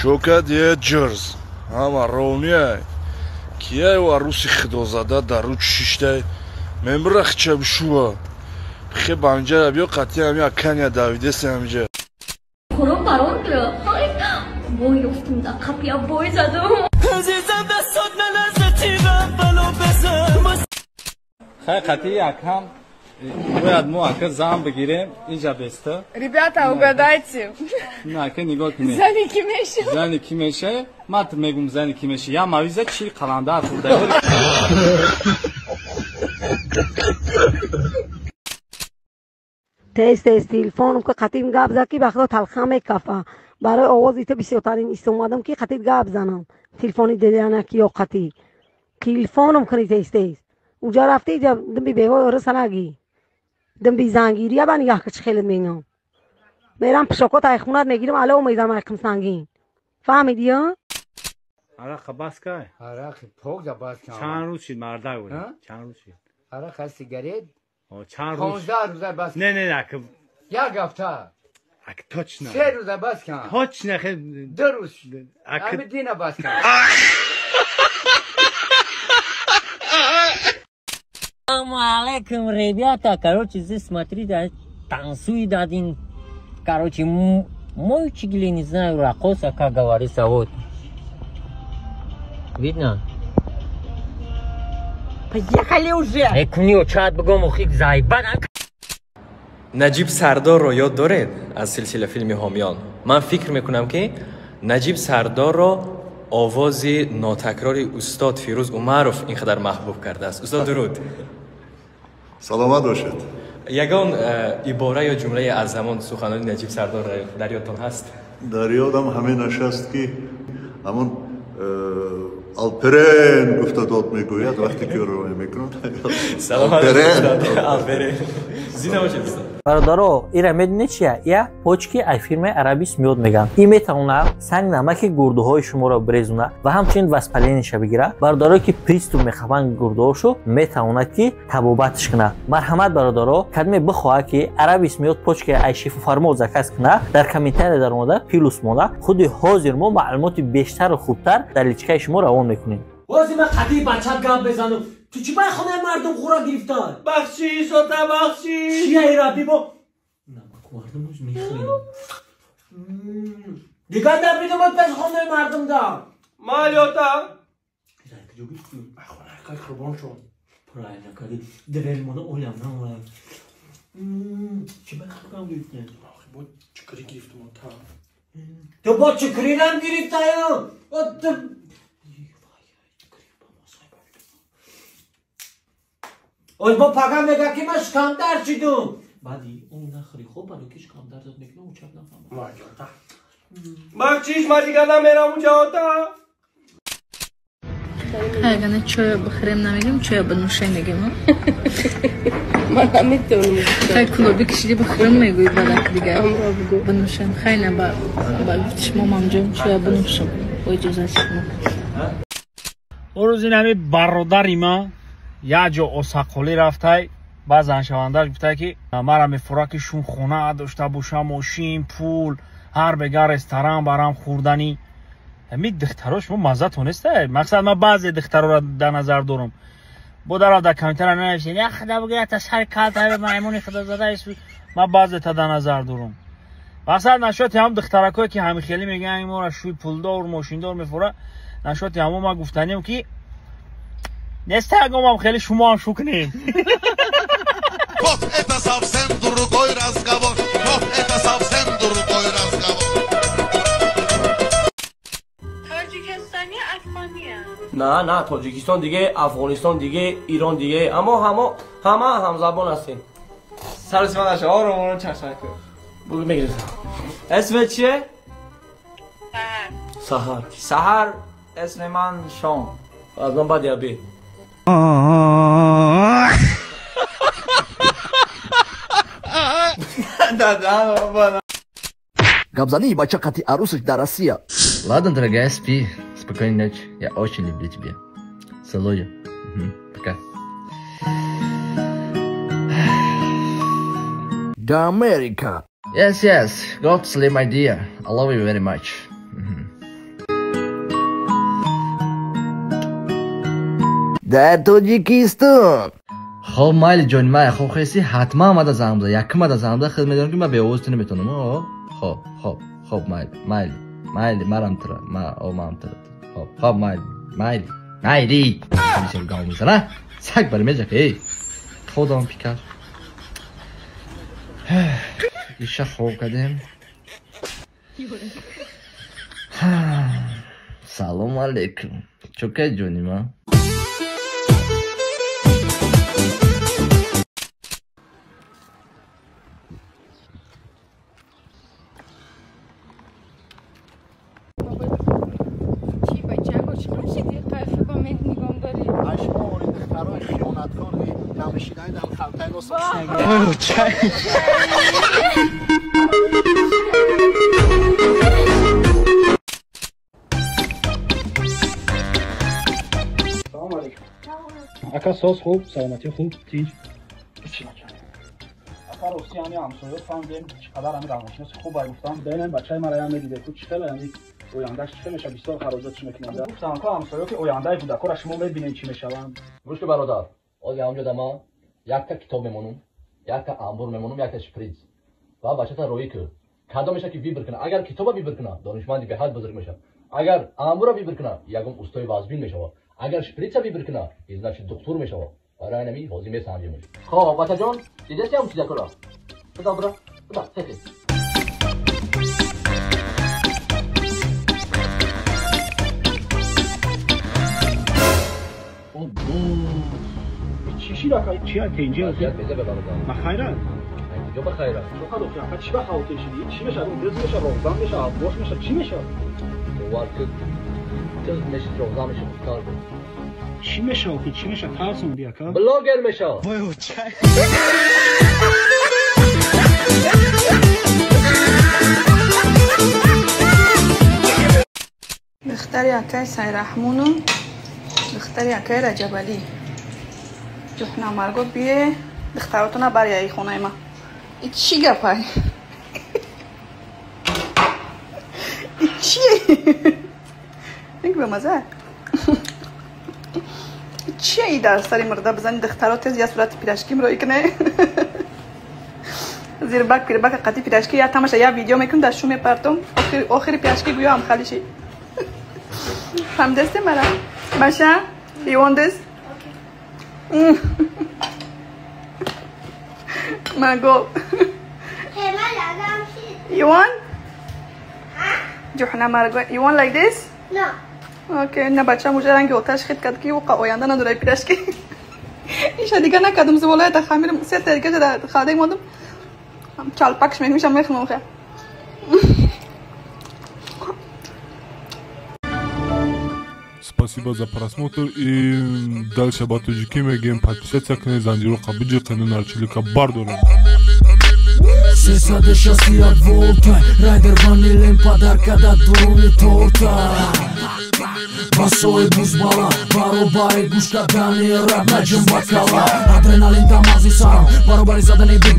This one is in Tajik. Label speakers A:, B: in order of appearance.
A: Чокад е ҷирз. Ҳама ровняй. Кияй аруси худозада дар рӯ шиштай. Мембира хича бишува. Бихе ба инҷа биё қатъи ҳами акания давидеси ҳаминҷа.
B: Хурум барон бира. Бой ёфтум да қапия бой задум.
C: Хай қатъи акам бояд мо ака зан бигирем инҷа беста.
D: Ребята, угадайте.
C: На, ака нигоҳ кунед.
D: Зани ки меша?
C: Зани ки меша? Ман мегум зани ки меша. Я мавиза чил қаландар хурда.
E: Тез тез телефоном ки қатим гап зад ки ба худо талха мекафа. Барои овози ту бисёртарин истомадам ки қатит гап занам. Телефони деданаки ё қатӣ. Телефоном кунӣ тез тез. Уҷа рафти димби бевои ораса нагӣ. Димби зангирия ба нигаҳ ки чӣ хелет менам. Мерам пишокот ай хунат мегирам ало мезанам ай қимсангин. Фаҳмидӣ ё?
C: Арақа бас кай?
F: Арақи пок да бас кай.
C: Чанд рӯз шид мардак буд? Чанд рӯз шид?
F: Арақа сигарет?
C: Чанд рӯз?
F: 15 рӯза бас.
C: Не, не, не,
F: як ҳафта.
C: Ак точно.
F: 3 рӯза бас кан.
C: Точно,
F: 2 рӯз. Ами дина бас кан.
G: Салому алейкум, ребята. Короче, здесь смотрите, танцует один, короче, мойчик или, не знаю, ракоса, как говорится, вот. Видно?
E: Поехали уже!
G: Экунё, чат бигом, ухик заебан.
H: Наҷиб Сардорро ёд доред аз силсила филми Ҳомиён? Ман фикр мекунам, ки Наҷиб Сардорро овози нотакрори устод Фирӯз Умаров ин қадар маҳбуб кардааст. Устод, дуруд.
I: Саломат бошед.
H: Ягон ибора ё ҷумлае аз ҳамон суханони Наҷиб Сардор дар ёдтон ҳаст?
I: Дар ёдам ҳаминаш аст, ки ҳамон Алперен гуфта дод мегӯяд вақте ки ӯро мекунад.
H: Саломат бошед, Алперен. Зинда бошед, устод.
J: Бародаро, ира медонед чия? Я почки ай фирмаи Арабис миёд меган. И метавона санг намаки гурдуҳои шуморо брезона ва ҳамчунин воспалениеша бигира. Бародарое ки приступ мехӯранд гурдуҳошо, метавонад ки табобатш кунад. Марҳамат, бародаро, кадме бихоҳад ки Арабис миёд почки ай шифофармо заказ кунад, дар комментария дар омада плюс монда. Худи ҳозир мо маълумоти бештару хубтар дар личкаи шумо равон мекунем.
K: Бози ман қатъи бачат гап мезанам. Ту чӣ бай хонаи мардум хӯра гирифтан?
L: Бахшиш, ота, бахшиш.
K: Чия ира бибо? Намаку мардум уз мехӯрем. Дигар набинамад пеш хонаи мардум да.
L: Майли, ота.
K: Ира куҷо гирифтӣ? Ай хонаи кай қурбон шуд. Правильно кардӣ. Дверь мона олям наолам. Чӣ бай хӯрам гирифтӣ?
L: Охи, бо чикрӣ гирифтам, ота.
K: Ту бо чикрирам гирифтаю? Оз бо пага мега ки ман шикамдард шидум. Баъди он нахӯри хоб, барои ки шикамдардат мекунам, учак нафаҳмам.
L: Майли, ота. Бахшиш, ман дигар намерам унҷа, ота.
M: Ягона чоя бихӯрем намегем, чоя бинӯшем мегем.
D: Ман наметавонам.
M: Хай кулоби кишиди бихӯрем мегӯӣ, бадак дигар бинӯшем. Хай на ба гуфти шумо мамҷон чоя бинӯшем. Бо иҷозати шумо.
N: Он рӯз ин ҳами бародари ман як ҷо осаққолӣ рафтай, баъд заншавандааш гуфтай ки мара мефура ки шун хона дошта бошам, мошин, пул, ҳар бега ресторан барам хӯрданӣ. Ҳами духтаро шумо маззатон нестай? Мақсад ман баъзе духтароро дар назар дорам. Бо дарав дар комментария нанависед, я худо бигӯ, та сари калта маймуни худозада. Ман баъзета дар назар дорам. Мақсад нашоти ҳам духтаракое ки ҳами хеле мегӯянд моро шӯи пулдор, мошиндор мефура, нашоти ҳамо ман гуфтанем ки неста ягон хеле шумо ҳам шу кунед.
I: Вот это совсем другой разговор. Вот это совсем другой разговор.
D: Тоҷикистони афғония.
L: На, на, Тоҷикистон диге, Афғонистон диге, Ирон диге, аммо ҳама ҳамзабон ҳастем.
C: Сарси ман наша, ором ором чашма кун.
L: Бугу мегирем.
C: اسم چیه؟
L: سحر.
C: سحر. اسم من شام.
L: از من بعد یا بی.
O: Гапзании бача қати арусаш дар Россия.
P: Ладно, дорогая, спи. Спокойной ночи. Я очень люблю тебя. Целую. Пока.
O: Да Америка.
P: Yes, yes. God sleep, my dear. I love you very much. Дар Тоҷикистон. Хоб, майли, ҷони май, хоб хеси, ҳатман мада занг бизан. Якум мада занг бизан, худ медонам, ки ман беовоз ту наметавонам. О, хоб, хоб, хоб, майли, майли, майли, марам тура, ма, о, ман тура. Хоб, хоб, майли, майли, майли. Бисёр гав мезана. Саг бар меҷака, эй. Худам пикар. Иша хоб кардем. Салом алейкум. Чокай, ҷони ман?
D: Чӣ бачаго, чӣ шидӣ қайфи ба мен нигом дорӣ?
Q: Ай, шумо ори духтарои хиёнаткори намешидаи дар халтаи нос.
N: Салом алейкум. Ака, соз хуб, саломатӣ хуб, тинҷ. Ака, рости ҳами ҳамсоё фаҳмидем, чӣ қадар ҳами равоншиноси хуб ай гуфтам. Бенем бачаи мара ям медиде ку чӣ хеле ҳами ояндааш чӣ хел мешавад, бисёр хароҷот чӣ мекунад. Гуфтам ко ҳамсоё ки ояндаи кӯдакҳоро шумо мебинед чӣ мешаванд.
P: Гӯш ки, бародар, ҳозир ҳамҷо да ман якта китоб мемонам, якта амбур мемонам, якта шприц. Ва бачата роӣ кӯ. Кадомеша ки выбор кунад, агар китоба выбор кунад, донишманди беҳад бузург мешавад. Агар амбура выбор кунад, ягон устои вазбин мешавад. Агар шприца выбор кунад, значит духтур мешавад. Барои ҳамин ҳозир месанҷимаш. Хоб, бачаҷон, дидеси ҳам чизакора? Буда, буда, буда, теки.
N: Чӣ шид, ака? Чи тенҷи?
P: Вазъият беза, бародар.
N: На хайра?
P: Куҷо ба хайра?
N: Чока дохи, ака, чӣ ба хавотир шидӣ? Чӣ мешавад? Дӯз мешавад, роғзан мешавад, бош мешавад, чӣ мешавад?
P: Бовар кун, дӯз мешид, роғзан мешавад, худкар буд.
N: Чӣ мешавад, чӣ мешавад? Тарсонди, ака.
P: Блогер мешавад.
D: Духтари акай Сайраҳмону духтари акай Раҷабалӣ. Ҷухнамарго бие духтаротона баряи хонаи ма. И чӣ гапай? И чие? Ин бамаза. Чие и дар сари мурда бизани духтаро тез я сурати пирашки мроӣ кне? Зирбак пирбака қати пирашки я тамаша я видео мекунам, дар шу мепартом. Охири пирашки гӯё ҳам халиши. Фаҳмидасте мара? Маша, you want this? Марго. You want? Ҷухна Марго, you want like this?
B: No.
D: Okay, на бачам уже ранги оташ хит кард ки уқа оянда надорай пирашки. Иша дига накардам, зуволаята хамирам, сета дига дар халдаи мондам. Чалпакш мекунам, мехунам хе.
R: Спасибо за просмотр и дальше ба тоҷикӣ мегӯем: подписаться кунед, занҷироқа биҷиқену нарчилика бардорем.
S: 361 волта, райдер ванилем подарка да дуруни торта. Басои бузбала, баробари гӯш кардани раб наҷум бакала. Адреналин да мағзи сарам, баробари задани бит.